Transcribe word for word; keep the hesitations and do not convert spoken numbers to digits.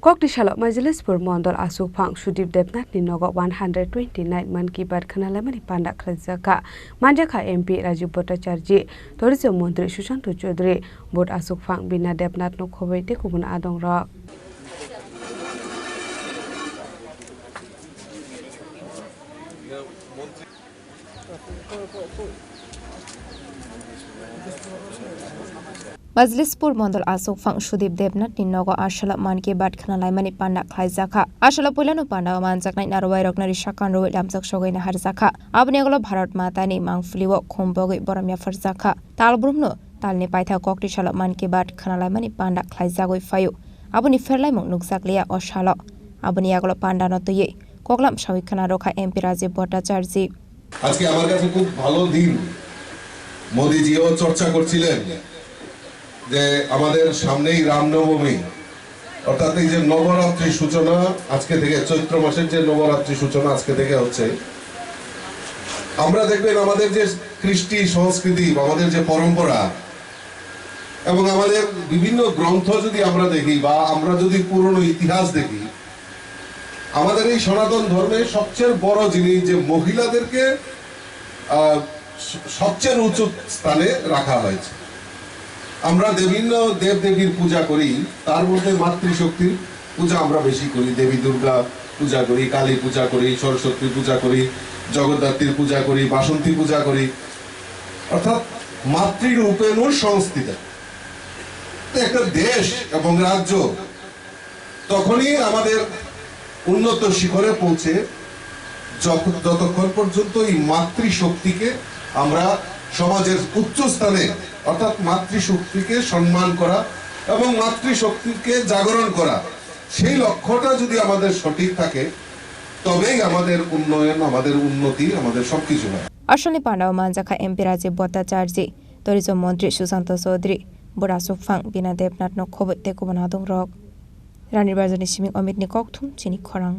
Kokti salo Majlispur Mondol Asukphang Sudip Debnath ni nogo one hundred twenty-nine Mann Ki Baat khwnalaimani panda khlaijak kha. Manjakha M P Rajiv Bhattacharjee, Tourism Montri Sushanta Chowdhury, Vote Asukphang Bina Debnath no khoboi tei kubun adongrok. Majlispur Mondol Asukphang Sudip Debnath ni nogo asala Mann Ki Baat khwnalaimani panda khlaijakha. Asala puilano pandao manjaknai narwai rokno risa kanrwi lamjak sogwi naharjakha. Aboni agolo Bharat Mata ni mangpili o khum bogwi borom yapharjakha. Talbrumno talni paitha kokti salo Mann Ki Baat khwnalaimani panda khlaijagwi phaio. Aboni pherlaimung nukjakliya o salo. Aboni agolo pandano twiwi koklam sawi khna rwkha M P Rajiv Bhattacharjee. আজকে আমার কাছে খুব ভালো দিন। মোদিজিও চর্চা করছিলেন যে আমাদের সামনেই রামনবমী, অর্থাৎ এই যে নবরাত্রি সূচনা আজকে থেকে, চৈত্র মাসের যে নবরাত্রি সূচনা আজকে থেকে হচ্ছে। আমরা দেখবেন আমাদের যে কৃষ্টি সংস্কৃতি বা আমাদের যে পরম্পরা এবং আমাদের বিভিন্ন গ্রন্থ যদি আমরা দেখি বা আমরা যদি পুরনো ইতিহাস দেখি, আমাদের এই সনাতন ধর্মে সবচেয়ে বড় জিনিস যে মহিলাদেরকে, আহ, স-, সবচেয়ে উঁচু স্থানে রাখা হয়েছে। আমরা বিভিন্ন দেবদেবীর পূজা করি, তার মধ্যে মাতৃশক্তির পূজা আমরা বেশি করি। দেবী দুর্গা পূজা করি, কালী পূজা করি, সরস্বতী পূজা করি, জগদ্ধাত্রীর পূজা করি, বাসন্তী পূজা করি। অর্থাৎ মাতৃরূপেণ সংস্থিতা। তো একটা দেশ এবং রাজ্য তখনই আমাদের উন্নত শিখরে পৌঁছে, যত-, যতক্ষণ পর্যন্ত এই মাতৃশক্তিকে আমরা সমাজের উচ্চ স্থানে, অর্থাৎ মাতৃশক্তিকে সম্মান করা এবং মাতৃশক্তিকে জাগরণ করা, সেই লক্ষ্যটা যদি আমাদের সঠিক থাকে, তবেই আমাদের উন্নয়ন, আমাদের উন্নতি, আমাদের সবকিছু হয়। Asalni pandao manjakha M P Rajiv Bhattacharjee, Tourism Montri Sushanta Chowdhury, Vote Asukphang Bina Debnath no khoboi tei kubun adongrok. Rani Bazar ni siming Omit ni kokthum chini khorang.